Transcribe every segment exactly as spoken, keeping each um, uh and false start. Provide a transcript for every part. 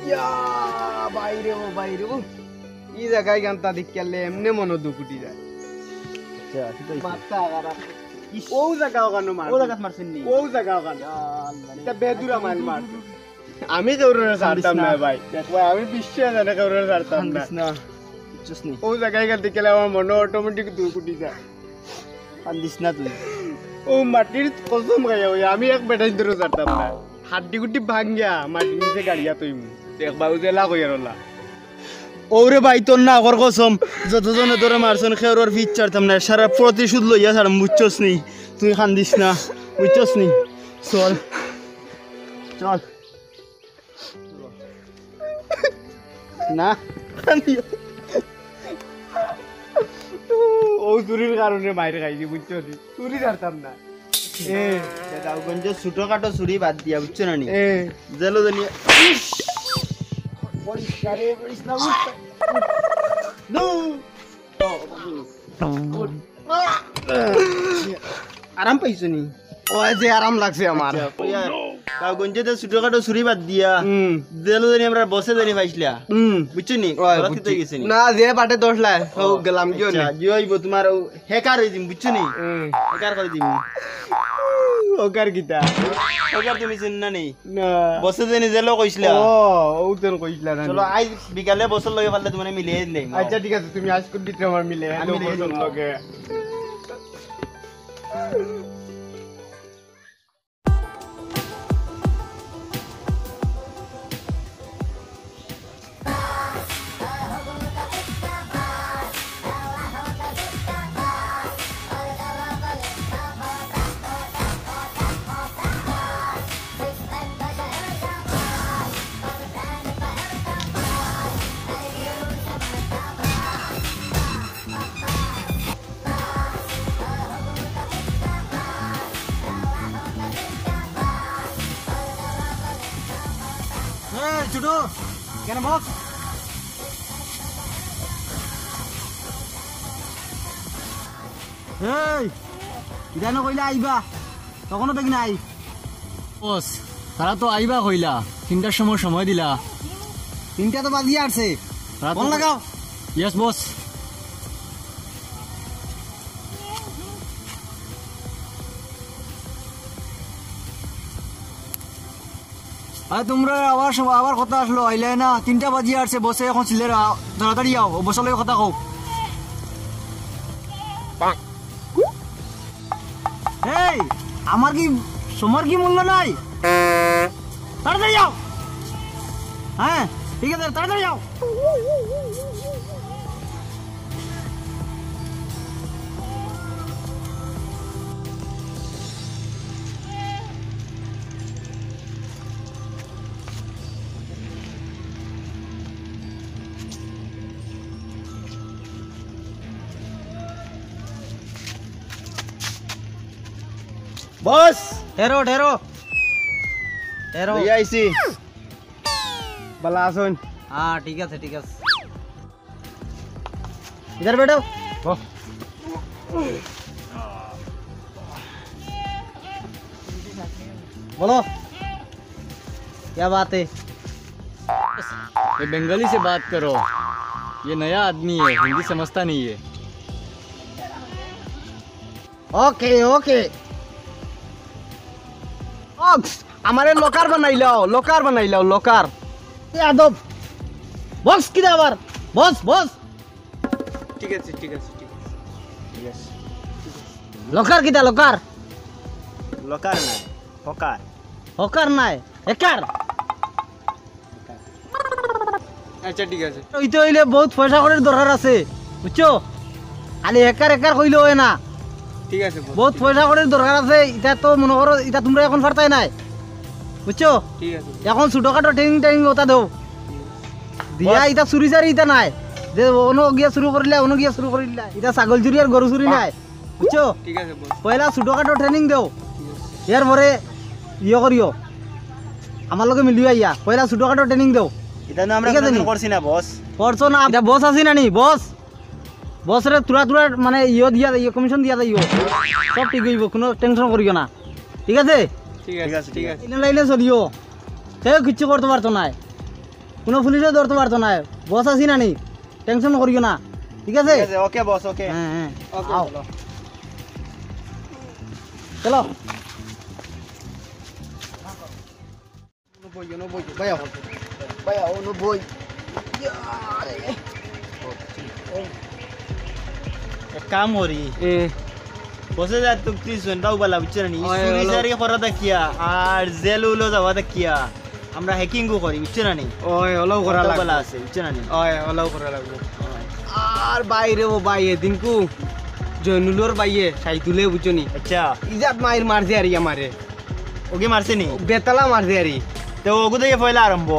ইয়া, বাইরে ও, বাইরে ও। ই জাগায় গানটা দেখিয়ালে এমনে মনো দুখ উঠি যায়। আচ্ছা, ঠিক আছে। মাথা খারাপ। ইস। ও জাগা ওখানো মার। ও জাগাত মারছইন নি? ও জাগা ওখানো। ইয়া আল্লাহ রে। ইটা বেদুরা মাইল মার। আমি কেউরে ছাড়তাম না ভাই। দেখ ভাই, আমি বিশ্বাস জানে কেউরে ছাড়তাম না। কান্দিস না। বুঝছস নি? ও জাগায় গেলে দেখলে আমার মনো automatic দুখ উঠি যায়। কান্দিস না তুই। ও মাটির কসম খাইয়া ওই আমি এক বেটাইন ধরে ছাড়তাম না। হাড্ডি গুড্ডি ভাঙ্গিয়া মাটির নিচে গাড়িয়া তৈমু। দেখ বাবু জেলা কইয়ার ওলা। ওরে ভাই, তোর না কর কসম, যতজনে ধরে মারছন, কেউর পিছ ছাড়তাম না, সারা প্রতিশোধ লইয়া ছাড়ম, বুঝছস নি? তুই কান্দিস না, বুঝছস নি? চল, চল। না, কান্দিও। ও চুরির কারণে মাইর খাইছি, বুঝছো নি? চুরি ছাড়তাম না। এ, দাউদগঞ্জে ছোটখাটো চুরি বাদ দিয়া, বুঝছো না নি? এ। জেলো জানি। ইস! পরিষ্কারে, পরিষ্কার। দৌড়। আরাম পাইছো নি? ওই যে আরাম লাগছে আমার। আচ্ছা, কইয়া, দাউদগঞ্জে তো ছোটখাটো চুরি বাদ দিয়া, হুম। জেলো জানি আমরা বসে জানি পাইছিলা। হুম। বুঝছো নি? ওই, ঘরত বুঝছি। কিতা গেছে নি? না, যে বাটে দশ লাখ, ও, ও, গেলাম, গিয়ে আচ্ছা, নি। যে হইব তোমার ও hacker হয়ে দিম, বুঝছো নি? হুম। Hacker করে দিম। Hacker কিতা? Hacker তুমি চিনো না নি? না। বসে জানি জেলো কইছিলা। ও, ও তেন কইছিলা না চলো, নি? আইজ বিকালে বসর লগে পারলে তোমারে মিলিয়ে দিলাম। আচ্ছা, ঠিক আছে, তুমি আজকের ভিতরে আমার মিলে আমি মিলিয়ে বসর দিলাম। লগে। এই, ছোট, কেন বস? এই, ইদানো কইলা আইবা, তখনও দেখি নাই। বস, তারা তো আইবা কইলা, তিনটার সময় সময় দিলা। তিনটা তো বাজিয়া আছে। তারা তো ফোন লাগাও। Yes, বস। আরে তোমরা আবার সম-, আবার কথা আসলো, আইলে না, তিনটা বাজিয়া আছে, বসে এখন সিলের, আ, তাড়াতাড়ি আও, ও বসর লগে কথা কও। এই, আমার কি, সময়ের কি মূল্য নাই? তাড়াতাড়ি আও। হ্যাঁ, ঠিক আছে, তাড়াতাড়ি আও। বস! ঢেরো, ঢেরো। ঢেরো। লইয়া আইছি। বালা আছইন? হ্যাঁ, ঠিক আছে, ঠিক আছে। इधर बैठो। बोलो, क्या बात है? ये बंगाली से बात करो, ये नया आदमी है, हिंदी समझता नहीं है। ওকে, ওকে। বক্স, আমারে লকার বানাইলাও, লকার বানাইলাও, লকার। এ আদব। বক্স কিতা আবার? বস, বস। ঠিক আছে, ঠিক আছে, ঠিক আছে। ঠিক আছে। লকার কিতা, লকার? লকার নায়, হকার। হকার নায়, হ্যাকার। আচ্ছা, ঠিক আছে। ইতা অইলে বউত পয়সা কড়ির দরকার আছে, বুঝছো? খালি হ্যাকার হ্যাকার কইলে অয় না। ঠিক আছে, বস, বউত ঠিক আছে। পয়সা কড়ির দরকার আছে, ইতা তো মনো করো, ইতা তুমরা অখন পারতায় নায়, বুঝছো? ঠিক আছে, বস। অখন ছোটখাটো ট্রেনিং ট্রেনিং অতা দেও। ঠিক আছে। দিয়া বস। ইতা চুরি চারি ইতা নায়, যে অনো গিয়া শুরু করিলা, অনো গিয়া শুরু করিলা। ইতা ছাগল চুরি আর গরু চুরি নায়। বুঝছো? ঠিক আছে, বস। পয়লা ছোটখাটো ট্রেনিং দেও, ঠিক আছে। এরপরে ইয়ে করিও। আমার লগে মিলিও আইয়া, পয়লা ছোটখাটো ট্রেনিং দেও। ইতা না আমরা ঠিক আছে কোনোদিন নি? করছি না, বস। করছো না, ইটা বস আছি না নি, বস? বসরে তুরা তুরা মানে ইয়ো দিয়া যাইও, কমিশন দিয়া যাইও। সব ঠিক অইবো, কোনো টেনশন করিও না। ঠিক আছে? ঠিক আছে, ঠিক আছে। লাইনে লাইনে চলিও। কেউ কিচ্ছু করতে পারতো না। কোনো পুলিশে ধরতে পারতো না। বস আছি না নি? টেনশন করিও না। ঠিক আছে? ঠিক আছে, ওকে বস, ওকে। হ্যাঁ, হ্যাঁ। ওকে, আও। চলো। চলো। নব্বই, নব্বই, ভাইয়া। ভাইয়া, ও নব্বই। এক কাম করি। এ। বসে যা তো, please, ফোনটাও বালা, বুঝছো না নি? ওই, চুরি ওলা। চারি করা দেখিয়া, আর জেল উলো যাওয়া দেখিয়া, আমরা হ্যাকিং করি, বুঝছো না নি? ওই, ওলাও করা ফোনটাও লাগবো। বালা আছে, বুঝছো না নি? ওই, ওলাও করা লাগবো। ওই। আর বাইরে ও ভাই, এদিনকু জয়নুলর ভাইয়ে, সাইদুলে, বুঝছো নি? আচ্ছা। ইজাত মাইর মারছে আর ইয়া মারে। ওকে মারছে নি? বেতালা মারছে আরি। তো ওগু থেকে পয়লা আরম্ভ।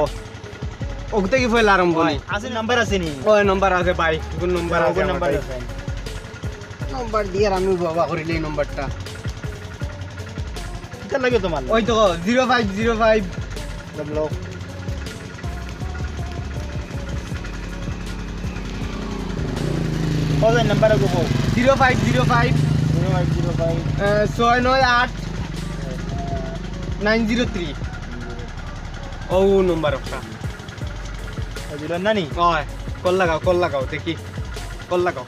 ওগু থেকে পয়লা আরম্ভ নি? ওই, আছে, নাম্বার আছে নি? ওই, নাম্বার আছে ভাই। কোন নাম্বার আছে ওগু আমার নাম্বার কাছে? আছে। নাম্বার দিয়ে আর আমি বাবা করিলে এই নাম্বারটা। কিতা লাগে তোমার? ওই তো, জিরো ফাইভ জিরো ফাইভ। দম লো। কত নাম্বার আছে গো? Zero five zero five. Zero five zero five. এ, ছয় নয় আট। Nine zero three. ও, ও নাম্বার একটা। ও, দিল না নি? ওই, কল লাগাও, কল লাগাও, দেখি। কল লাগাও।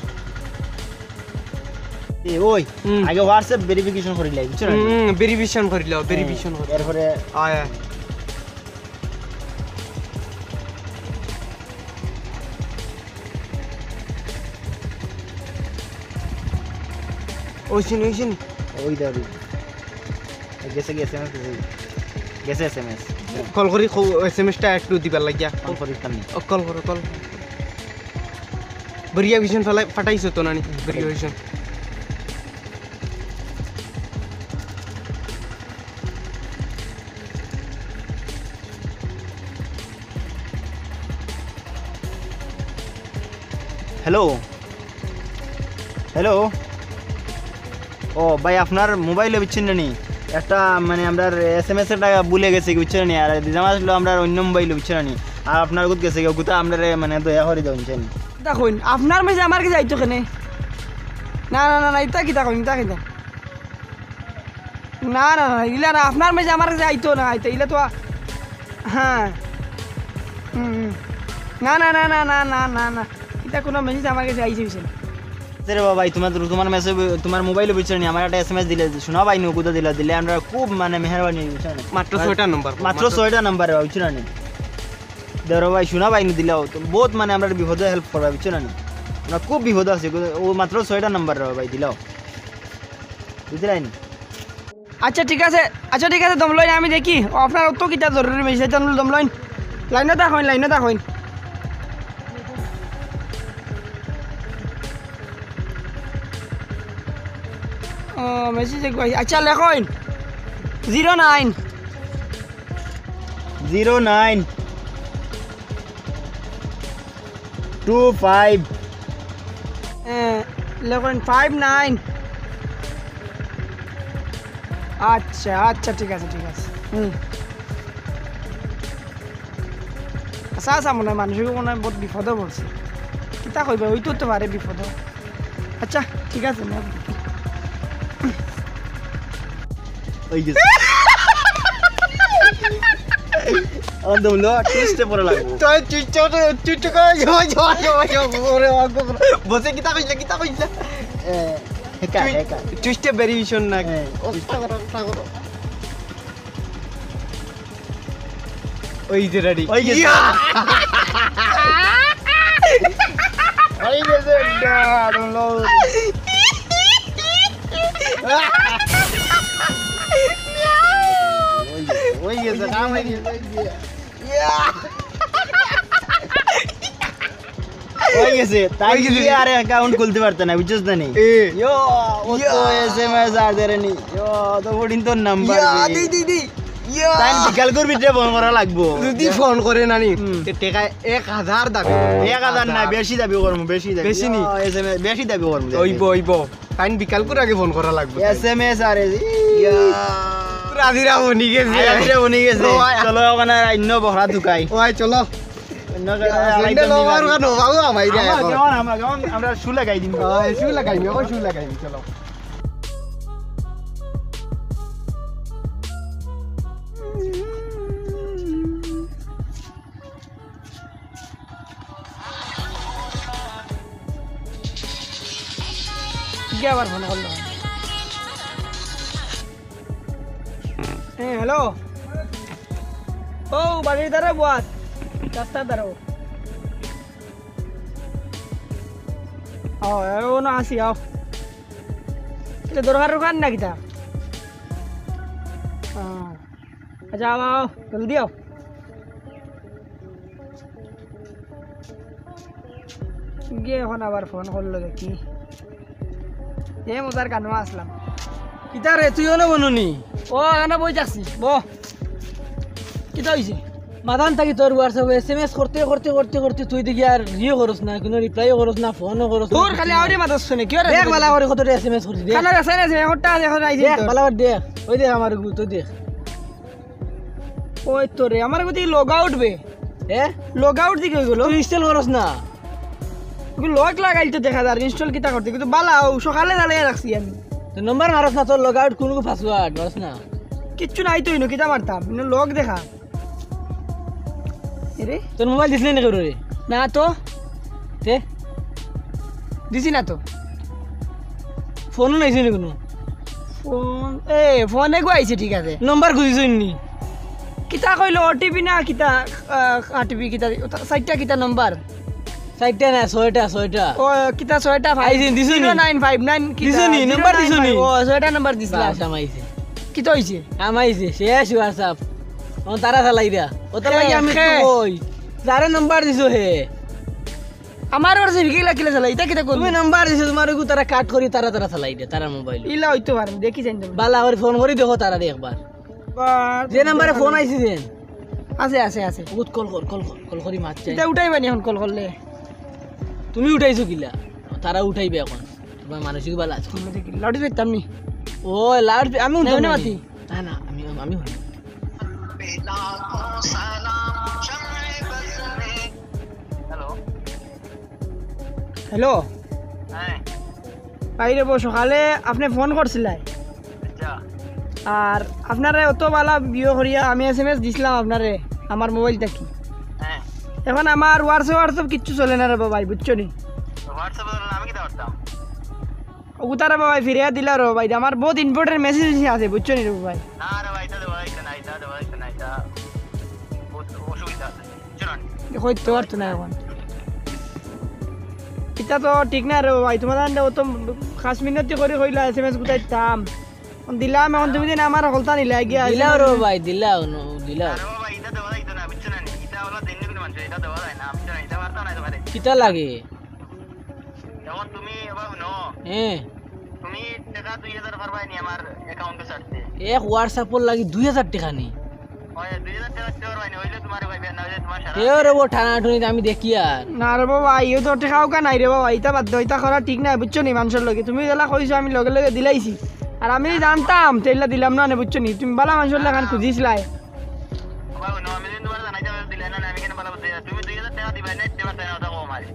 এ, ওই, হুম। আগে WhatsApp ভেরিফিকেশন করি লাই, বুঝছো না? হুম, ভেরিফিকেশন করি লাও, হ্যাঁ, ভেরিফিকেশন করি। এরপরে আয়, আয়। ওই শুন, ওই শুন। ওই দাঁড়ি। গেছে, গেছে, গেছে। গেছে এসএমএস। কল করি, কও, এসএমএসটা একটু দিবার লাগিয়া। কল করি, কাম নেই। ও, কল করো, কল। ভেরিফিকেশন ফালাই-, ফাটাইছো তো নানি? ভেরিফিকেশন। হ্যালো। হ্যালো। ও ভাই, আপনার মোবাইলো বুঝছেন না নি? একটা মানে আমরার এসএমএস একটা ভুলে গেছে, বুঝছেন না নি? আর দিদামা আসলো আমরার অন্য মোবাইলো, বুঝছেন না নি? আর আপনার গুত গেছে, গুতা আমরারে মানে দয়া করি দেওয়া, বুঝছেন নি? কিতা কইন? আপনার মেসেজ আমার গেছে আইতো কেনে? না, না, না, না, ইতা কিতা কইন, ইতা কিতা? না, না, না, ইলা না, আপনার মেসেজ আমার গেছে আইতো না, আইতো, ইলা তো আ-, হ্যাঁ। হুম, হুম। না, না, না। ইতা কোনো মেসেজ আমার গেছে আইছে, আইছে না। আরে বাবা, তোমার, তোমার মেসেজ, তোমার মোবাইলো বুঝছো নি, আমার একটা এসএমএস দিলে, শোনা ভাই, নকুদা দিলা, দিলে আমরা খুব মানে মেহেরবানি, বুঝছো নি? মাত্র ছয়টা নম্বর। মাত্র ছয়টা নাম্বার, বুঝছো না নি? ধরো ভাই, শোনা ভাই, দিলাও তো বহুত মানে আমরা বিপদে হেল্প করবা, বুঝছো না নি? আমরা খুব বিপদে আছি, ও মাত্র ছয়টা নাম্বার রে ভাই, দিলাও। বুঝলাইন? আচ্ছা, ঠিক আছে, আচ্ছা, ঠিক আছে, দম লইন, আমি দেখি। ও, আপনার অত কিতা জরুরি মেসেজ, দম, দম লইন। লাইনো থাকইন, লাইনো থাকইন। ও, মেসেজ একবার, আচ্ছা, লেখইন। Zero nine. Zero nine. Two five. হ্যাঁ, লেখইন ফাইভ নাইন। আচ্ছা, আচ্ছা, ঠিক আছে, ঠিক আছে। হুম। আচ্ছা, আচ্ছা, মনে হয় মানুষের মনে হয় বহুত বিপদে পড়ছে। কিতা কইবা, ওই তো হতে পারে বিপদ। আচ্ছা, ঠিক আছে, না। ওই গেছে। আমার দম লো, টুইস্টে পড়া লাগবো। তো টুইস্টে, টুইস্টে করে, যাও, যাও, যাও, যাও, ওরে, ওরে, ওরে। বসে কিতা কইলে, কিতা কইলে? এ, হেকা, টুই-, হেকা। টুইস্টে ভেরিয়েশন না। হ্যাঁ। ওস্তা করো, ওস্তা করো। ওই যে রেডি। ওই গেছে। ইয়া! ওই গেছে, ডাউনলোড। ওই গেছে, ওই গেছে, কাম হয়ে গেছে। ইয়া! হয়ে গেছে, তাই ওই গেছে। কি আর অ্যাকাউন্ট খুলতে পারতো না, বুঝছস না নি? এ। ইয়ো, ও তো ইয়া। এসএমএস আর দেরে নি। ইয়ো, তো ফোরটিন তোর নাম্বার ইয়া, রে। দি, দি, দি। ইয়া। তাই বিকাল করে ভিতরে ফোন করা লাগবো। যদি ফোন করে না নি, হুম। তে টেকা এক হাজার দাবি করে। এক হাজার না, বেশি দাবি করমু, বেশি দাবি। বেশি নি? ইয়ো, এসএমএস, বেশি দাবি করমু। ওইবো, ওইবো। তাই বিকাল করে আগে ফোন করা লাগবো। এসএমএস আর এ-, ইয়া। হাজিরা বনি গেছে। হাজিরা বনি গেছে। ও ভাই। চলো, ওখানে অন্য বখরা ঢুকাই। ও ভাই, চলো। অন্য জায়গায় আড়াই জন নিবা। কেমন, কেমন, আমরা কেমন, আমরা কেমন, আমরা শু লাগাই দিমু। হ্যাঁ, শু লাগাইমু, এখন শু লাগাইমু, চলো। কে আবার ফোন করলো? হ্যাঁ, হ্যালো। ও, বাড়ির ধারে বস, রাস্তার ধারে। ও, এ, ও না, আসি, আও। এটা দরকার দরকার না কিতা? হ্যাঁ। আচ্ছা, আও, আও, জলদি আও। গিয়ে এখন আবার ফোন করলো দেখি। এ মজার কানো আসলাম। কিতা রে, তুই অনো বননি? ও, এনে বই যাচ্ছি, ব। কিতা হইছে? মাদান থাকি তোর WhatsApp-এ এসএমএস করতে, করতে, করতে, করতে তুই দেখি আর ইয়ে করস না, কোনো রিপ্লাইও করস না, ফোনও করস না, তোর খালি আওরে মাদার শুনে, কি ওরে? দেখ বালা করে কতটা এসএমএস করছি, দেখ। খানা রাস্তায় না, এখন টা এখন আইছি দেখ, তোর। বালা করে দেখ। ওই দেখ আমার গু, তো দেখ। ওই তো রে, আমার গতি লগ আউট বে। এ? লগ আউট দিকে ওইগুলো। তুই ইনস্টল করস না। ওগুলো লগ লাগাইল তো দেখা যার, ইনস্টল কিতা করতে? কিন্তু বালা, ও সকালে জ্বালিয়ে রাখছি আমি। তো নম্বর মারস না, তোর লগ আউট কোন পাসওয়ার্ড মারস না। কিচ্ছু নাই তো ইনো, কিতা মারতাম? ইনো লগ দেখা। এরে? তোর মোবাইল দিছিলি না কেউ রে? না তো। তে? দিছি না তো। ফোনও নাইছে নি কোনো? ফোন, এ, ফোন এগো আইছে, ঠিক আছে। নম্বর খুঁজিস নি? কিতা কইলো, ওটিপি না কিতা, আহ, আটিপি কিতা, ওটা চাইরটা কিতা নম্বর? চাইরটা না, ছয়টা, ছয়টা। ও, কিতা ছয়টা? আইছে, দিছো নি? জিরো নাইন ফাইভ নাইন কিতা? দিছো নি? নম্বর দিছো নি? ও, ছয়টা নম্বর দিছিলাম। বাস, আমাইছে। কিতা হইছে? আমাইছে, শেষ WhatsApp। ও, তারা চালাই দা। ও, তারা হে, কি আমি হে। তো কই? যারে নম্বর দিছো হে। আমার ওর সে বিকেল কিলা চালাই, ইতা কিতা করবো? তুমি নাম্বার দিছো, তোমার ওগু তারা কাট করি, তারা তারা চালাই দে, তারা মোবাইল। ইলা হইতো পারে, দেখি চাইন তুমি। বালা করে ফোন করি দেখো তারা দে একবার। বার যে নাম্বারে ফোন আইছে যে। আছে, আছে, আছে। উত কল কর, কল কর, কল করি মাত চাই। ইতা উঠাইবা নি এখন কল করলে? তুমি উঠাইছো কিলা? তারা উঠাইবে এখন। তোমার মানসিক বালা আছে। আমরা দেখি, লাউড দিতাম নি। ও, লাউড, আমি না, উঠাম না, না। মাতি। না, না, আমি, আমি হই। হ্যালো। হ্যালো। হ্যাঁ। ভাই রে, বউ, সকালে আপনি ফোন করছিলাই। আচ্ছা। আর আপনারে অত বালা বিয়ে করিয়া আমি এসএমএস দিছিলাম আপনারে, আমার মোবাইল থাকি। হ্যাঁ। এখন আমার WhatsApp, WhatsApp কিচ্ছু চলে না রে বাবা, বুঝছো নি? তো WhatsApp চলে না, আমি কিতা করতাম? ওগুতারে বাবা ফিরিয়া দিলা রে বাবা, আমার বহুত ইম্পর্টেন্ট মেসেজ আছে, বুঝছো নি রে বাবা? না রে ভাই, এটা দেওয়া হইছে না, এটা দেওয়া হইছে না, এটা বহুত অসুবিধা আছে, বুঝছো না? কইতে পারতো না এখন। এটা তো ঠিক না রে ভাই, তোমার আন্ডা ও তো খাস মিনতি করে কইলা এসএমএস গুতাইতাম। দিলাম, এখন তুমি দিন আমার হকলতা নিলা গিয়া। দিলাও রে ভাই, দিলাও, ন-, দিলাও। আরে বাবা, এটা দেওয়া যাইতো না, বুঝছো না নি? এটা হলো দিন দিন মানুষ, এটা দেওয়া যায় না, বুঝছো না? এটা পারতাম না তোমারে। কিতা লাগে? এখন তুমি এবার হুনো। হ্যাঁ। তুমি টাকা দুই হাজার পারবায় নি আমার অ্যাকাউন্টে ছাড়তে? এক WhatsApp-র লাগি দুই হাজার টাকা নি? ওই দুই হাজার টাকা দিতে পারবায় নি, হইলে তোমারে পাইবে, না হইলে তোমার সারা এ রে ও টানাটুনিতে আমি দেখি আর। না রে বাবা, ইও তো টাকা উকা নাই রে বাবা, ইটা বাদ দেও, ইটা করা ঠিক নাই, বুঝছো নি? মানুষর লগে তুমি যেলা কইছো আমি লগে লগে দিলাইছি, আর আমি জানতাম তেলা দিলাম না নে, বুঝছো নি? তুমি বালা মানুষর লাখান খুঁজিছিলায়। বাবা, হুনো, আমি যদি তোমার জানাইতে পারি দিলে না, না, আমি কেন বালা বুঝতে যাই? তুমি দুই হাজার টাকা দিবায় না, দিতে পারতায় না, ওটা কও আমারে।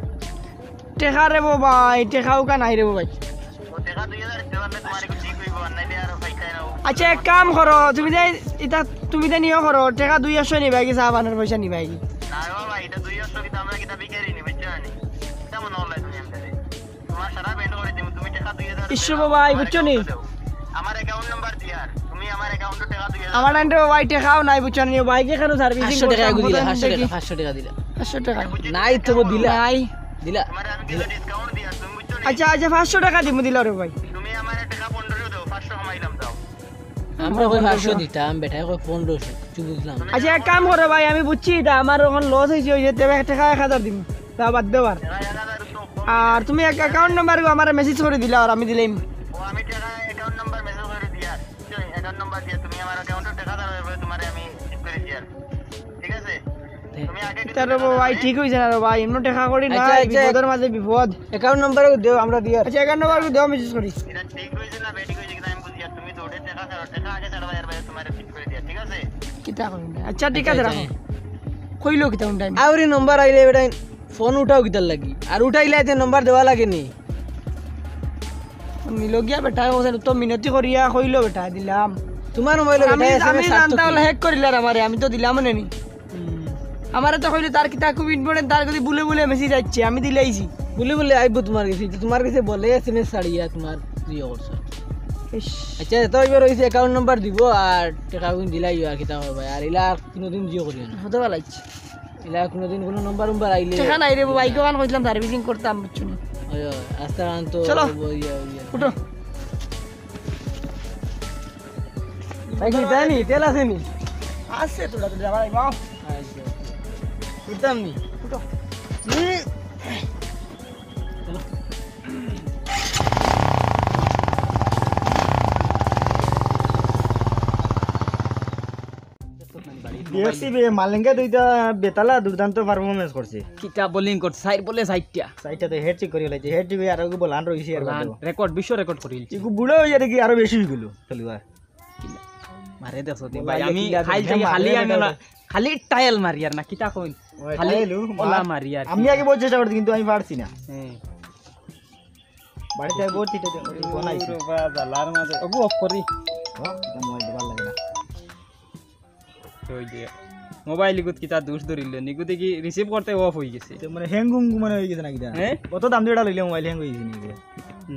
টেকা রে বো ভাই, টেকা উকা নাই রে বো ভাই। ও টেকা দুই হাজার দিতে পারলে তোমার একটু ঠিক হইব, আর নাইলে আর পাইতায় না। আচ্ছা, এক কাম করো, তুমি যে এটা, তুমি যে নিও করো, টেকা দুই একশো নিবায় কি, চা পানের পয়সা নিবায় কি? না রে বাবা, এটা দুই একশো কিন্তু আমরা কিতা ভিখারি নি, বুঝছো না নি? এটা মনে হলো তুমি আমাদের। তোমার সারা বেন্ড করে দিমু, তুমি টেকা দুই হাজার ইস্যু দেও, বাবা, আমার বুঝছো নি? অ্যাকাউন্টে দেও। আমার অ্যাকাউন্ট নাম্বার দিয়ার, তুমি আমার অ্যাকাউন্টে টেকা দুই হাজার আমার দেও। আন্ডে ভাই টেকাও নাই, বুঝছো নি? ভাইকে কেন সার্ভিসিং পাঁচশো টাকা করতাম, এগু দিলা, বুঝছো নি? পাঁচশো টাকা, দেখি। পাঁচশো টাকা, পাঁচশো টাকা দিলা। পাঁচশো টাকা। নাই তো দিলা। নাই। দিলা। তোমার আমি কিছু ডিসকাউন্ট দিয়ার, তুমি বুঝছো নি? আচ্ছা, আচ্ছা, পাঁচশো টাকা দিমু, দিলাও রে ভাই। তুমি আমার টেকা পনেরোশো দেও, পাঁচশো কমাইলাম, দাও। আমরা কই পাঁচশো দিতাম, বেটায় কয় পনেরোশো, কিছু বুঝলাম না। আচ্ছা, এক কাম করো ভাই, আমি বুঝছি এটা আমার এখন লস হইছে, ওই যে দেবে টেকা এক হাজার দিমু, তা বাদ দেও আর। আর তুমি এক অ্যাকাউন্ট নাম্বার আমার মেসেজ করে দিলাও আর আমি দিলাম। ও, আমি টেকা অ্যাকাউন্ট নাম্বার মেসেজ করে দিয়ার। বুঝছো? অ্যাকাউন্ট নাম্বার দিয়া তুমি আমার অ্যাকাউন্টে টেকা দেওয়ার পরে তোমারে আমি রিসিভ করে দিয়ার। ঠিক আছে? তুমি আগে কিছু তার টেকা রে ভাই, দেও, ঠিক হইছে না রে ভাই, এমন টেকা করি না, আচ্ছা, আচ্ছা। বিপদের মাঝে বিপদ। অ্যাকাউন্ট নাম্বার দেও, আমরা দিয়ার। আচ্ছা, অ্যাকাউন্ট নাম্বার দেও, মেসেজ করি। এটা ঠিক হইছে না বেঠিক হইছে কিনা আমি বুঝি আর, তুমি তো ওটা টেকা ছাড়ো, টেকা আগে ছাড়বা, এর বাইরে তোমার কিতা কইন? আচ্ছা, ঠিক আছে, আচ্ছা, রাখো। আচ্ছা। কইলো কিতা উন টাইম? আউরি নম্বর আইলে বেটাইন ফোন উঠাও কিতার লাগি? আর উঠাইলে আইতে নম্বর দেওয়া লাগে নি? মিলগিয়া বেটা, ও তো মিনতি করিয়া কইলো বেটা, দিলাম। তোমার মোবাইলো আমি, বেটা আমি এসএমএস ছাড়তো জানতাম কি? হলে হ্যাক করিলার আমারে, আমি তো দিলাম নে নি। হুম। আমারে তো কইলো তার কিতা খুব ইম্পর্টেন্ট, তার কাছে বুলে বুলে মেসেজ আইছে, আমি দিলাইছি। বুলে বুলে আইবো তোমার কাছে, তো তোমার কাছে বলে এসএমএস ছাড়িয়া তোমার ইয়ে করছো। ইস। আচ্ছা, তো এবার ওই যে অ্যাকাউন্ট নাম্বার দিব আর টাকা কোন দিলাই আর কিতা করবা, আর ইলা আর কোনোদিন জিও করিও না। হতে পারলাইছি। ইলা কোনোদিন কোনো নাম্বার উম্বার আইলে টাকা নাই রে বাবা, ইকো কান কইছিলাম সার্ভিসিং করতাম, বুঝছো নি? ওই, ওই, আস্তে আন তো চলো। ওই, ওই, ওই। উঠো। ভাই, কি জানি, তেল আছে নি? আছে তো, দাদা, দাদা, ভাই, বাও। আচ্ছা, আচ্ছা। উঠতাম নি? উঠো। হুম। চলো। বিএসসি বে-, মালিঙ্গা দুইটা বেতালা দুর্দান্ত পারফরম্যান্স করছে। কিতা বোলিং করছে, চাইর বলে চাইরটা। চাইরটা তো হ্যাটট্রিক করি লাইছে, হ্যাটট্রিক আর ওগু বলান রইছে আর বাদে। রেকর্ড, বিশ্ব রেকর্ড করি লাইছে। ইগু বুড়া হইয়া দেখি আরো বেশি হই গেল খেলোয়াড়। মারে দেখছো তে ভাই, আমি খালি, খালি আমি ওলা, খালি টাইল মারি আর না, কিতা কইন? ওই খালি টাইলও ওলা মার। মারি আর কি। আমি আগে বহুত চেষ্টা করছি, কিন্তু আমি পারছি না। হ্যাঁ। বাড়িতে আগে বহুত চিঠি দিয়ে, ওই ফোন আইছে। ওরে বাবা, জ্বালার মাঝে। ওগু অফ করি। ও, এটা মোবাইল দেবার লাগে না। ওই যে মোবাইল ইগুত কিতা দোষ ধরিল, নিগু দেখি রিসিভ করতে অফ হয়ে গেছে। তো মানে হ্যাং গুং মানে হয়ে গেছে নাকি তা? হ্যাঁ? কত দাম দিয়ে এটা লইলে মোবাইল হ্যাং হয়ে গেছে নাকি?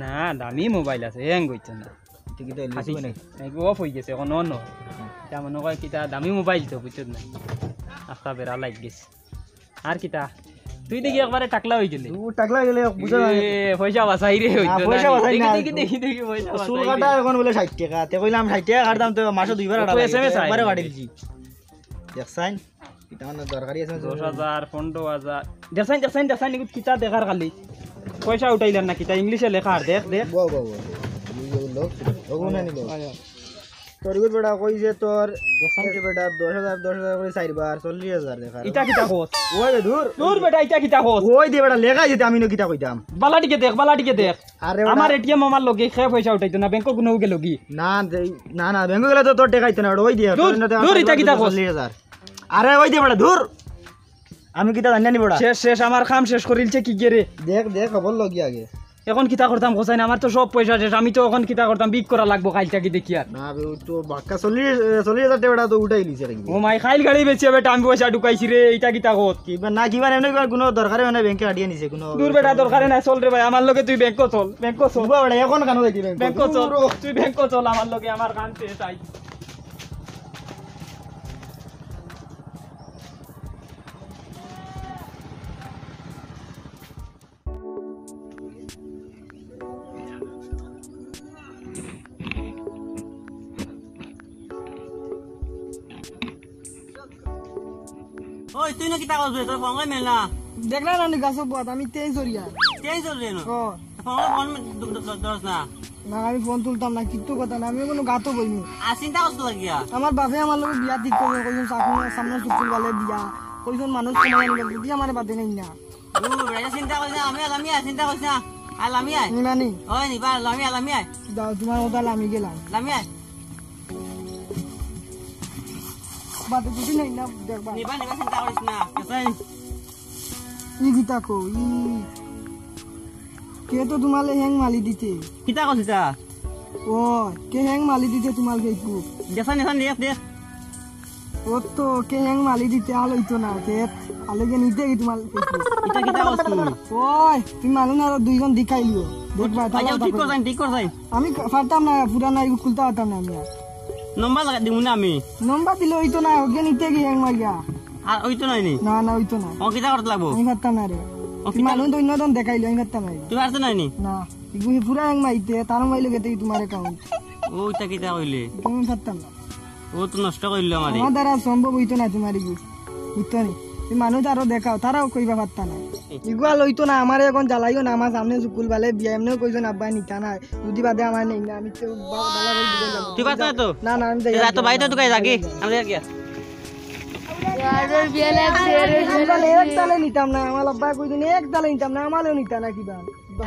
না, দামি মোবাইল আছে, হ্যাং হইছে না। টিকিট হইলে খাসি কিছু নাই। নাকি অফ হয়ে গেছে, এখন অন। এটা মনে হয় কিতা দামি মোবাইল তো, বুঝছো না? আস্তা বেড়া লাগ গেছে। আর কিতা? তুই দেখি একবারে টাকলা হয়ে গেলি। ও টাকলা হয়ে গেলে বুঝা যায়। এ, পয়সা বাঁচাই রে, না, হইতো না। পয়সা বাঁচাই দেখি, না। দেখি, দেখি, দেখি, পয়সা চুল বাঁচাই কাটা রে। এখন বলে ষাইট টেকা। তে কইলাম ষাইট টেকা কাটতাম, তো মাসে দুইবার ও তো কাটা লাগে। এসএমএস আয় একবারে রে। বাড়িলছি। দেখছাইন? কিতা মানে দরকারি আছে? দশ হাজার, পনেরো হাজার। দেখছাইন, দেখছাইন, দেখছাইন, এগুলো কিতা দেখার খালি। পয়সা উঠাইলেন না কিতা? ইংলিশে লেখা আর দেখ, দেখ। বউ, বউ, বউ। এই যে লোক, ওগুলো নিল। আয়, আয়। তোর ইগুর বেটা কইছে তোর, দেখছাইন? এর বেটা দশ হাজার, দশ হাজার করে চাইরবার, চল্লিশ হাজার দেখার। ইটা কিতা কস? ওই রে, দূর। দূর বেটা, ইটা কিতা কস? ওই দে বেটা, লেখা যেতে আমি না কিতা কইতাম। বালাটিকে দেখ, বালাটিকে দেখ। আরে বেটা। আমার এটিএম আমার লগে খে পয়সা উঠাইতো না, ব্যাংকো কোনো গেল কি? না, দে-, না, না, ব্যাংকো গেলে তো তোর টেকা আইতো না, ওই দে, দূর, তোর না তো দূর, আমার ইটা কিতা কস? চল্লিশ হাজার। আরে ওই দে বেটা, দূর। আমি কিতা জানি না নি বেটা। শেষ, শেষ, আমার কাম শেষ করিলছে কি গিয়ে রে? দেখ, দেখ, খবর লগি আগে। এখন কিতা করতাম কছাইন, আমার তো সব পয়সা শেষ, আমি তো এখন কিতা করতাম, বিক করা লাগবো কাইল থাকি দেখি আর। না বে, ওই তো বাক্কা চল্লিশ, এ, চল্লিশ হাজার টেকা তো উঠাই লিছে আর কি। ও মাই, কাইল গাড়ি বেচিয়া বেটা আমি পয়সা ঢুকাইছি রে, ইটা কিতা কত? কিবা না, কিবা এমনি কিবা কোনো দরকারে মানে ব্যাংকে কাটিয়ে নিছে কোনো। দূর বেটা, দরকারে না, চল রে ভাই, আমার লগে তুই ব্যাংকো চল, ব্যাংকো চল। উবা বেটা, এখন কেন যাইতি ব্যাংকো? ব্যাংকো চল, দূর। তুই ব্যাংকো চল, আমার লগে আমার কাম শেষ আই। ওই, তুই না কিতা করবে? তোর ফোন মেলা। দেখলা না নি গাছো বত, আমি তেইশ ওরিয়া। তেইশ ওরিয়া না? ও। ফোন, ফোন দ-, দ-, দ-, দশ না। না, আমি ফোন তুলতাম না, কিচ্ছু কথা না, আমি কোনো গাতো বইনি। আর চিন্তা করতে লাগিয়া? আমার বাপে আমার লগে বিয়া ঠিক করবে, কইছইন চাকরি সামনে চুকুল বালে বিয়া, কইছইন মানুষ কমাই আনবে, যদি আমার বাদে নেই না। দূর, এটা চিন্তা করিস না, আমি আলামি আয়, চিন্তা করিস না। আলামি আয়। নিমানি? ওই নিবা, আলামি, আলামি আয়। যাও, তোমার কথা আমি গেলাম। আলামি আয়। বাদে যদি নেই না, দেখবা। নিবা, নিবা, চিন্তা করিস না। আচ্ছা। ই কিতা কও, ই। কে তো তোমালে হ্যাং মালি দিতে? কিতা কস ইতা? ও, কে হ্যাং মালি দিতে তোমার Facebook? দেখ, দেখ, দেখ, দেখ। ও তো কে হ্যাং মালি দিতে আল হইতো না, কে আলে গে নিতে কি তোমার Facebook? ইতা কিতা কস তুই? ওই, তুমি মানু না আরো দুইজন দেখাইলিও। দেখবা, আচ্ছা, তাহলে ঠিক কর যাই, ঠিক কর যাই। আমি কা-, পারতাম না, পুরা না, এগু খুলতে পারতাম না আমি আর। নম্বর লাগা দিমু না আমি। নম্বর দিলে হইতো না, ওকে নিতে কি হ্যাং মারিয়া? আর হইতো না নি? না, না, হইতো না। ও কিতা করতে লাগবো? আমি পারতাম না রে। ও তুমি কিতা মানু তো অন্যজন দেখাইলিও, আমি পারতাম না রে। তুই পারতে নাই নি? না। ইগু পুরা হ্যাং মারিতে, তার মোবাইলো গেতে তোমার অ্যাকাউন্ট। ও, ইতা কিতা কইলে? তুমি পারতাম না। ও তো নষ্ট করিল আমারে। আমার দ্বারা সম্ভব হইতো না তোমার ইগু। বুঝতো নি? তুমি মানু আরো দেখাও, তারাও কইবা পারতা না। ইগুয়া লইতো না, আমারে এখন জ্বালাইও না, আমার সামনে চুকুল বালে বিয়া, এমনেও কইছইন আব্বায় নিতা না। যদি বাদে আমার নেই না, আমি তো বা-, বালা করে দিতে যাবো। তুই পারতো না তো? না, না, আমি যাই, এ, যা তো যাই, বাইরে যাই। তো কাই যাগি? আমি যাই গিয়া। বিয়া লাগছে রে, বিয়া লাগছে। এক তালে নিতাম না, আমার আব্বায় কইছইন এক তালে নিতাম না, আমারেও নিতা না কিবা।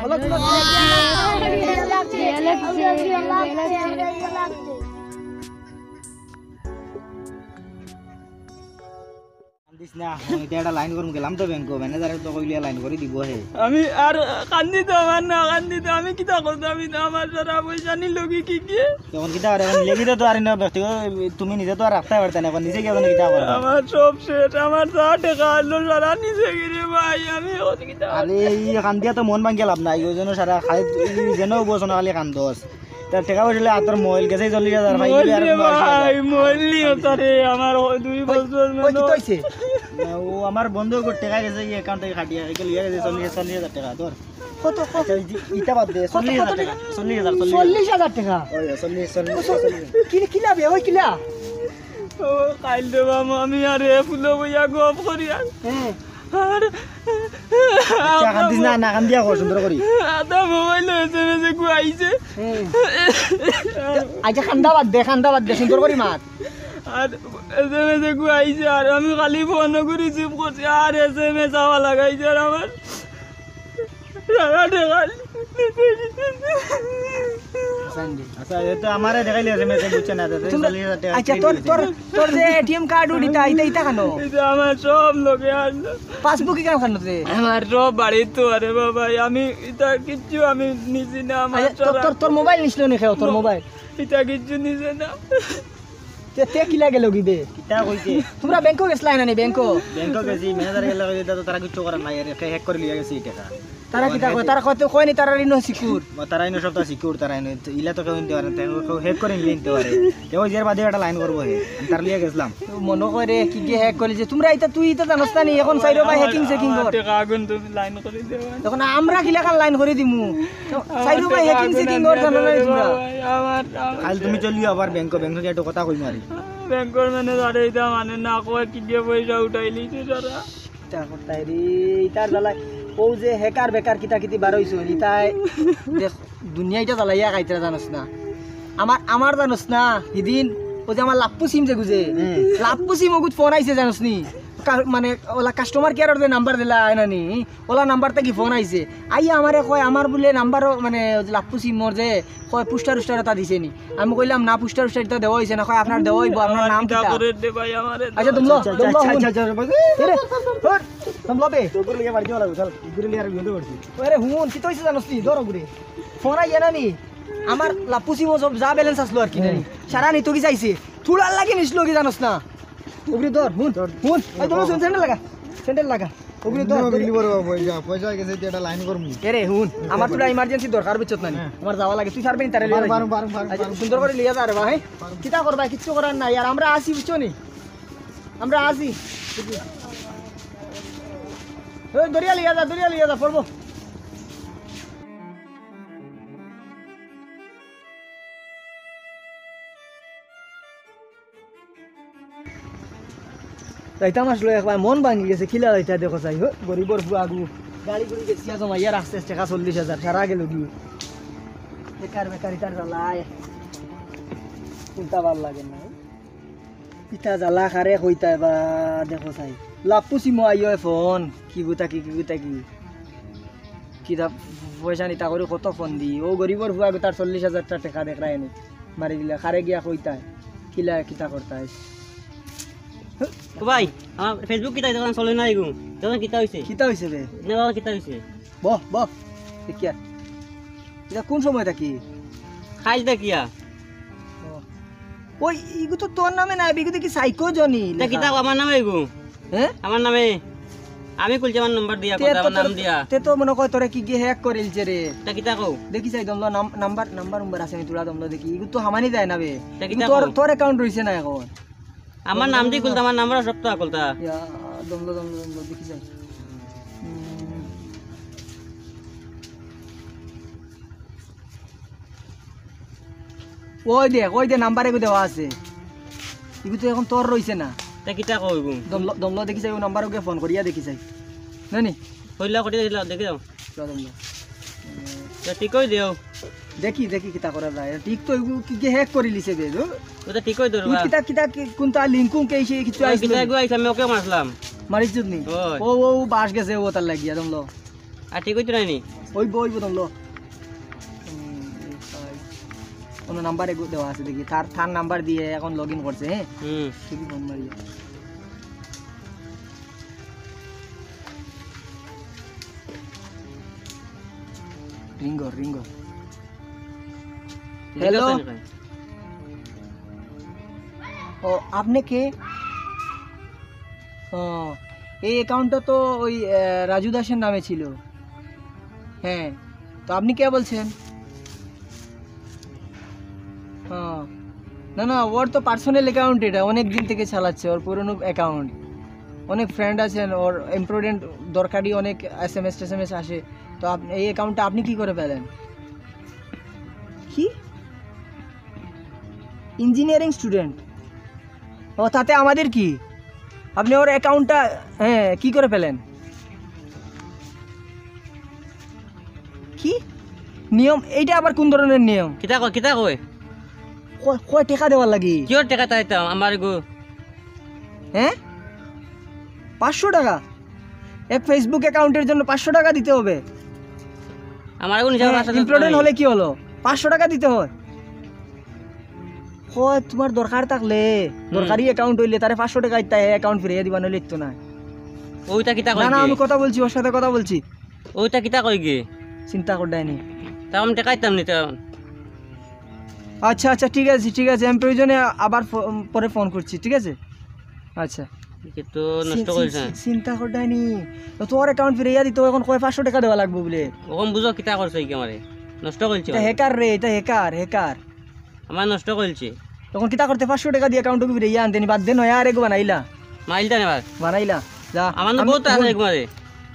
হলো তো? বিয়া লাগছে, বিয়া লাগছে। বিয়া লাগছে। ইস না, আমি তো একটা লাইন করমু, গেলাম তো ব্যাংকো, ম্যানেজারে তো কইলে লাইন করি দিব হে। আমি আর কান্দি তো, আমার না কান্দি তো, আমি কিতা করতাম? আমি তো আমার সারা পয়সা নিল কি কি কি? তখন কিতা করে? এখন লেগি তো আর না ব্যক্তিগত, তুমি নিজে তো আর রাখতে পারতে না, এখন নিজে গিয়ে কিতা করে? আমার সব শেষ, আমার যা টাকা আনলো সারা নিজে গিরে ভাই, আমি এখন কিতা আরে এই কান্দিয়া তো মন ভাঙ্গিয়া লাভ নাই, ওই জন্য সারা খাই যেন বসো না খালি কান্দস। তার টাকা পয়সা লইয়া আতর মোবাইল গেছে চল্লিশ হাজার, ভাই, মোবাইল দিবে আর রে পনেরো হাজার। ভাই, মোবাইল নিও তারে, আমার হ-, দুই বছর ওই মনে কিতা হইছে? না, ও আমার বন্ধু ওর টাকা গেছে, এই অ্যাকাউন্ট থেকে কাটিয়া, একে লইয়া গেছে চল্লিশ, চল্লিশ হাজার টাকা, ধর। কত, কত? আচ্ছা, এই যে ইটা বাদ দে, কত, চল্লিশ হাজার কত টাকা, টাকা? চল্লিশ হাজার, চল্লিশ হাজার। চল্লিশ হাজার টাকা? ওই, চল্লিশ, চল্লিশ, চল্লিশ। কিলা, কিলা বে, ওই কিলা? ও, কাইল দেবা আমি আর এ ফুলো বইয়া গপ করি আর। হ্যাঁ। আর আচ্ছা, কান্দিস না, না কান্দিয়া কর, সুন্দর করি। আদা মোবাইল এসএমএস এ গুয়াইছে। হুম। আচ্ছা, কান্দা বাদ দে, কান্দা বাদ দে, সুন্দর করি মাত। আর এসএমএস এ গুয়াইছে, আর আমি খালি ফোন করে রিসিভ করছি, আর এসএমএস আওয়া লাগাইছে, আর আমার সারা টাকা নিছে। আচ্ছা, এ তো আমারে দেখাইলে এসএমএস এ বুঝছে না, তো তোমরা চল্লিশ হাজার টাকা আচ্ছা, তোর, তোর, তোর যে এটিএম কার্ড উঠিতা, ইতা, ইতা কেন? এই যে আমার সব লোকে আর পাসবুক ইখান কেন রে? আমার সব বাড়ির তো, আরে বাবা, আমি ইতা কিচ্ছু আমি নিছি না, আমার আচ্ছা, তোর, সারা তোর, তোর মোবাইল নিছিল নি কেউ, তোর মো-, মোবাইল? ইতা কিচ্ছু নিছে না। তে, তে কিলা গেল গি বে? কিতা কইছে? তোমরা ব্যাংকো গেছলায় না নি, ব্যাংকো? ব্যাংকো গেছি, ম্যানেজার গেলে কইছে, "এটা তো তারা কিচ্ছু করার নাই, আরে, হে হ্যাক করে লিয়ে গেছে এই টাকা।" তারা কিতা কয়? তারা কইতো কইনি তারা ঋণ সিকিউর। ও, তারা ইনো সবটা সিকিউর, তারা ইনো তো ইলা তো কেউ নিতে পারে না, তাই কেউ হ্যাক করে নিলে নিতে পারে। কেউ এর বাদে একটা লাইন করবো হে, আমি তার লিয়ে গেছিলাম। তো মনে করে কি কি হ্যাক করে যে তোমরা ইতা, তুই ইতা জানোস না নি, এখন চাইরো ভাই হ্যাকিং সেকিং কর। টেকা আগুন তুমি লাইন করে দেওয়া। এখন আমরা কিলা কার লাইন করে দিমু? চাইরো ভাই হ্যাকিং সেকিং কর জানো না তোমরা? আমার, আমার কাল তুমি চলিও আবার ব্যাংকো, ব্যাংকো গিয়া একটু কথা কই মারি। ব্যাংকর ম্যানেজারে ইতা মানে না কয় কি গিয়ে পয়সা উঠাই লিছে সারা। কিতা করতায় রে, ইতার জ্বালায়, ও যে হ্যাকার বেকার কিতা কিতি বার হইছে, ইতায় দেখ, দুনিয়া ইটা জ্বালাইয়া খাইতরা জানোস না। আমার, আমার জানোস না, হিদিন ও যে আমার লাপ্পু সিম যে গুজে, হুম। লাপ্পু সিম ওগুত ফোন আইছে জানোস নি? কা-, মানে, ওলা কাস্টমার কেয়ারর যে নাম্বার দিলা, আয় না নি? ওলা নাম্বার থাকি ফোন আইছে। আইয়া আমারে কয়, আমার বুলে নাম্বারও, মানে, ওই যে লাপ্পু সিমর যে, কয়, পোস্টার উস্টার এটা দিছে নি? আমি কইলাম, "না, পোস্টার উস্টার এটা দেওয়া হইছে না।" কয়, "আপনার দেওয়া হইবো, আপনার নাম কিতা?" আচ্ছা, দমলো, আচ্ছা, দমলো, আচ্ছা, হুন। আচ্ছা, আচ্ছা, আচ্ছা, আচ্ছা। এরে, হুন, দমলো বে। তো ঘুরে লিয়ে বাড়ি যাওয়া লাগবে, চল, ঘুরে লিয়ে আর ভিডিও করছি। আরে হুন, কিতা হইছে জানোস নি? ধরো ঘুরে। ফোন আইয়া না নি? আমার লাপ্পু সিমো সব যা ব্যালেন্স আসলো আর কি জানি। হুম। সারা নিতো কি চাইছে? থুড়ার লাগি নিছিল কি জানোস না? ওগুরে ধর, হুন, ধর। হুন। এই ধর, স্যান্ডেল লাগা। স্যান্ডেল লাগা। ওগুরে ধর, ধর। বিলি বড় পয়সা, পয়সা গেছে, তুই একটা লাইন করমু। এরে, হুন, আমার তোরা ইমার্জেন্সি দরকার, বুঝছত না নি? হ্যাঁ। আমার যাওয়া লাগে, তুই ছাড়বে নি তারে লিয়ে পারুম, যাইবি। পারুম, পারুম, আচ্ছা, পারুম। সুন্দর করে লিয়ে যা রে বা, হ্যাঁ? পারুম। কিতা করবা, কিচ্ছু করার নাই। আর আমরা আছি, বুঝছো নি? আমরা আছি। ওই দরিয়া লিয়ে যা, দরিয়া লিয়ে যা, পড়বো। যাইতাম আসলে একবার মন ভাঙি গেছে, কিলা যাইতা দেখো চাই, হো, গরিবর ফুয়াগু, গাড়ি গুড়ি বেচিয়া জমাইয়া রাখছে টেকা চল্লিশ হাজার, সারা গেল গি। বেকার বেকার ইতার জ্বালায়, চিন্তা ভালা লাগে না। ইতা জ্বালা কারে কইতায় বা দেখো চাই। লাপ্পু সিমো আইও ফোন, কি গুতা কি, কি গুতা কি। কিতা পয়সা নিতা করি কত ফোন দি। ও গরিবর ফুয়াগু তার চল্লিশ হাজার টা টেকা দেখরায় নি। মারি দিলা, কারে গিয়া কইতায়। কিলা কিতা করতায়। ও ভাই, আমার Facebook কিতা ইতা চলে না এগু। তখন কিতা হইছে? কিতা হইছে রে? না বাবা, কিতা হইছে? বহ, বহ। দেখিয়া। ইতা কোন সময় থাকি? কাইল থাকিয়া। ও। ওই, ইগু তো তোর নামে না, ইগু দেখি সাইকো জনি তা লেখা। কিতা আমার নামে এগু? হ্যাঁ? আমার নামে। আমি খুলছি আমার নাম্বার দিয়া, তে কথা তো আমার নাম তোর, দিয়া। তে তো মনে কয় তোরে কি গিয়ে হ্যাক করিলছে রে। তা কিতা কও? দেখি চাই দমলো নাম-, নাম্বার, নাম্বার উম্বার আছে নি তোরা দমলো দেখি। ইগু তো হামানি যায় না বে। তা ইগু কিতা তোর, কও? তোর অ্যাকাউন্ট রইছে না এখন। আমার নাম দি খুলতা, আমার নাম্বার সব তো খুলতা। ইয়া, দমলো, দমলো, দমলো, দেখি চাই। হুম। ওই দে, ওই দে, নাম্বার এগু দেওয়া আছে। ইগু তো এখন তোর রইছে না। তা কিতা কও ইগু? দমলো, দমলো দেখি চাই, ও নাম্বার ওকে ফোন করিয়া দেখি চাই। না নি? কইলা করিয়া দিলা, দেখি যাও। চল দমলো। তা ঠিক কই দেও। দেখি, দেখি কিতা করা যায়। ঠিক তো ইগু কি, কি হ্যাক করিলিছে বে, দু? ওটা ঠিক কই দেও তুই বা। কিতা, কিতা, কি, কোনটা লিংক কোন কে এসে কিছু ওই আইছিল? কিতা এগু আইছে, আমি ওকে মারলাম। মারিস যুদ নি? ওই। ও, ও, ও বাস গেছে, ও তার লাগিয়া দমলো। আর ঠিক হইতো নাইনি? ওই বই বোতল লো। হুম, এই ফাইল। কোনো নাম্বার এগু দেওয়া আছে দেখি। তার, তার নাম্বার দিয়ে এখন log in করছে, হ্যাঁ? হুম। দেখি ফোন মারিয়া। রিঙ্গো, রিঙ্গো। হ্যালো। ও, আপনি কে? ও, এই অ্যাকাউন্টটা তো ওই, আহ, রাজু দাসের নামে ছিল। হ্যাঁ, তো আপনি কে বলছেন? ও, না, না, ওর তো পার্সোনাল অ্যাকাউন্ট, এটা অনেক দিন থেকে চালাচ্ছে, ওর পুরনো অ্যাকাউন্ট। অনেক ফ্রেন্ড আছেন, ওর ইম্পর্টেন্ট দরকারি অনেক এসএমএস টেসএমএস আসে। তো আপ-, এই অ্যাকাউন্টটা আপনি কি করে পেলেন? কি? Engineering student? ও, তাতে আমাদের কি? আপনি ওর অ্যাকাউন্টটা, হ্যাঁ, কি করে পেলেন? কি নিয়ম এইটা? আবার কোন ধরনের নিয়ম? কিতা কয়, কিতা কয়? কয়, কয় টাকা দেওয়ার লাগি? কিয়র টাকা চাইতাম আমার গো? হ্যাঁ, পাঁচশো টাকা। এক Facebook অ্যাকাউন্টের জন্য পাঁচশো টাকা দিতে হবে। আমার এখন হিসাবে হ্যাঁ, পাঁচশো টাকা ইম্পর্টেন্ট নাই। হলে কি হলো? পাঁচশো টাকা দিতে হয়। হয় তোমার দরকার থাকলে, হুম। দরকারি অ্যাকাউন্ট হইলে তারে পাঁচশো টাকা দিতে হয়, অ্যাকাউন্ট ফিরাইয়া দিবা, নইলে দিত না। ওইটা কিতা না, কই না, গিয়ে? আমি কথা বলছি, ওর সাথে কথা বলছি। ওইটা কিতা কই গিয়ে? চিন্তা করডায়নি। তা আমি টাকা দিতাম নি, তা আচ্ছা, আচ্ছা, ঠিক আছে, ঠিক আছে, আমি প্রয়োজনে আবার ফো-, পরে ফোন করছি, ঠিক আছে? আচ্ছা। একে তো নষ্ট চি-, করছে। চি-, চিন্তা করডায়নি। তো তোর অ্যাকাউন্ট ফিরাইয়া দিত, এখন কয় পাঁচশো টাকা দেওয়া লাগবো বলে। ওখান বুঝো কিতা করছে এই আমারে। নষ্ট করছে এটা আমারে। হ্যাকার রে, এটা হ্যাকার, হ্যাকার। আমার নষ্ট করছে। তখন কিতা করতে পাঁচশো টাকা দিয়ে অ্যাকাউন্ট ফিরাইয়া আনতে নি, বাদ দে নয়া আরেকগু বানাইলা। মাইলটা নেবার। বানাইলা, যা। আমার তো আমি বহুত আছে ফোন একবারে।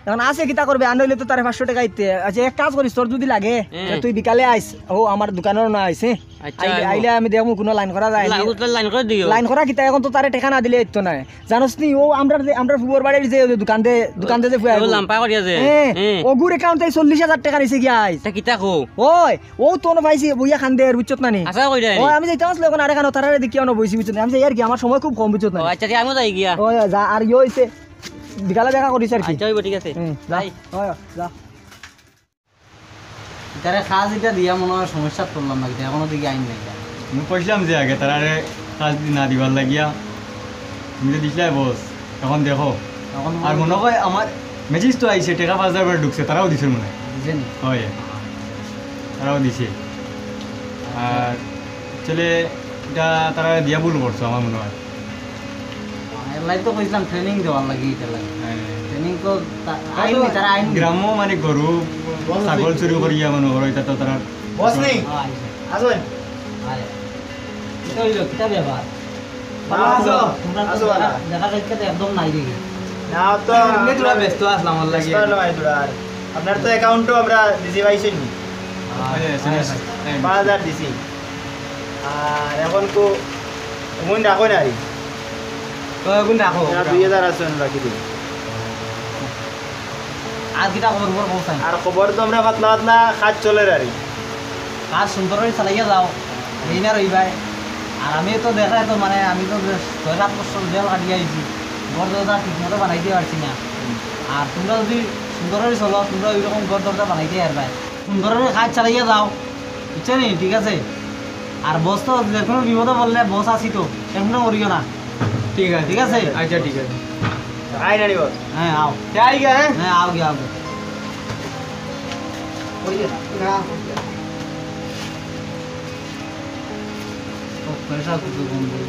এখন আছে কিতা করবে, আর নইলে তো তারে পাঁচশো টাকা দিতে। আচ্ছা, এক কাজ করিস, তোর যদি লাগে, হ্যাঁ। তে তুই বিকালে আইস, ও আমার দোকানর না আইস, হ্যাঁ? আচ্ছা, আইলে, আইবো। আইলে আমি দেখমু কুনু লাইন করা যায় নি। লাইন করে দিও। লাইন করা কিতা, এখন তো তারে টাকা না দিলে দিত না। জানোস নি, ও আমরার যে, আমরার ফুবর বাড়ির যে, ওই যে দোকান দে, দোকান দে যে ফুয়া ও আইবো। লাম্বা করিয়া যে। হ্যাঁ, হ্যাঁ। ওগুর অ্যাকাউন্ট থাকি চল্লিশ হাজার টাকা নিছে গিয়া আইজ। তা কিতা কও? ওই, ও তো না পাইছি, বইয়া কান্দের, বুঝছত না নি? আচ্ছা, কই যায় নি? ওই, আমি যাইতাম আসলে এখন আরেকখানো তারারে দেখি অনো বইছি, বুঝছত না? আমি যাই আর কি, আমার সময় খুব কম, বুঝছত না নি? ও, আচ্ছা, ঠিক, আমিও যাই গিয়া। ওই, যা, আর ইয়ে হইছে, বিকালে দেখা করিস আর কি। আচ্ছা, হইব, ঠিক আছে। হ্যাঁ, যা। বাই। ওই, যা। ইতারে কাজ ইটা দিয়া মনে হয় সমস্যাত পড়লাম না, কিতা এখনো দেখি আইন নাই। আমি কইছিলাম যে আগে তারারে কাজ দি-, না দিবার লাগিয়া, তুমি তো দিছিলাই বস, এখন দেখো। এখন আর মনে হয় আমার মেসেজ তো আইছে, টাকা পাঁচ হাজার করে ঢুকছে, তারাও দিছে মনে হয়। দিছে নি? হয়, তারাও দিছে। আর আসলে ইটা তারা দিয়া ভুল করছো আমার মনে হয়। এর লাগি তো কইছিলাম ট্রেনিং দেওয়ার লাগি, ইটার লাগি। হ্যাঁ। ট্রেনিং তো তা-, তারা তো আইন নি, তারা আইন নি। গ্রাম্য মানে গরু, বস ছাগল নেই। চুরি করিয়া মনে করো, ইটা তো তারা বস নেই। হ্যাঁ, আইছে। আসুন। আয়। কিতা হইল, কিতা ব্যাপার? না, আসো, তোমরা তো আসো, দেখা, বাবা। দেখা সাক্ষাৎ একদম নাই দেখি। না, তো এমনি তোরা ব্যস্ত আসলাম, আমার লাগি। ব্যস্ত নয় তোরা আর। আপনার তো অ্যাকাউন্টও আমরা দিছি, পাইছেন নি? হ্যাঁ, এসএমএস। হ্যাঁ। পাঁচ হাজার দিছি। আর এখন তো এমন রাখো না রে। তো এখন রাখো। এরা দুই হাজার আছে, আমি রাখি দিই। আর কিতা খবর, খবর কও চাই? আর খবর তো আমরা পাতলা পাতলা কাজ চলের আর কি। কাজ সুন্দর করি চালাইয়া যাও, বেইনা রইবায়। আর আমি তো দেখা তো মানে আমি তো যে ছয় সাত বছর জেল কাটিয়া আইছি, ঘর দরজা ঠিক মতো বানাইতে পারছি না। আর তোমরা যদি সুন্দর করি চলো, তোমরা ওইরকম ঘর দরজা বানাইতে পারবায়। সুন্দর করি কাজ চালাইয়া যাও, বুঝছো নি? ঠিক আছে। আর বস তো যে কোনো বিপদে পড়লে বস আছি তো, টেনশন করিও না। ঠিক আছে। ঠিক আছে? আচ্ছা, ঠিক আছে। আই নানি বস। হ্যাঁ, আও। তে আই গিয়া, হ্যাঁ? হ্যাঁ, আও গিয়া, আও গিয়া। করিও না। না, করিও না। ও, পয়সা কিছু কম দেবে।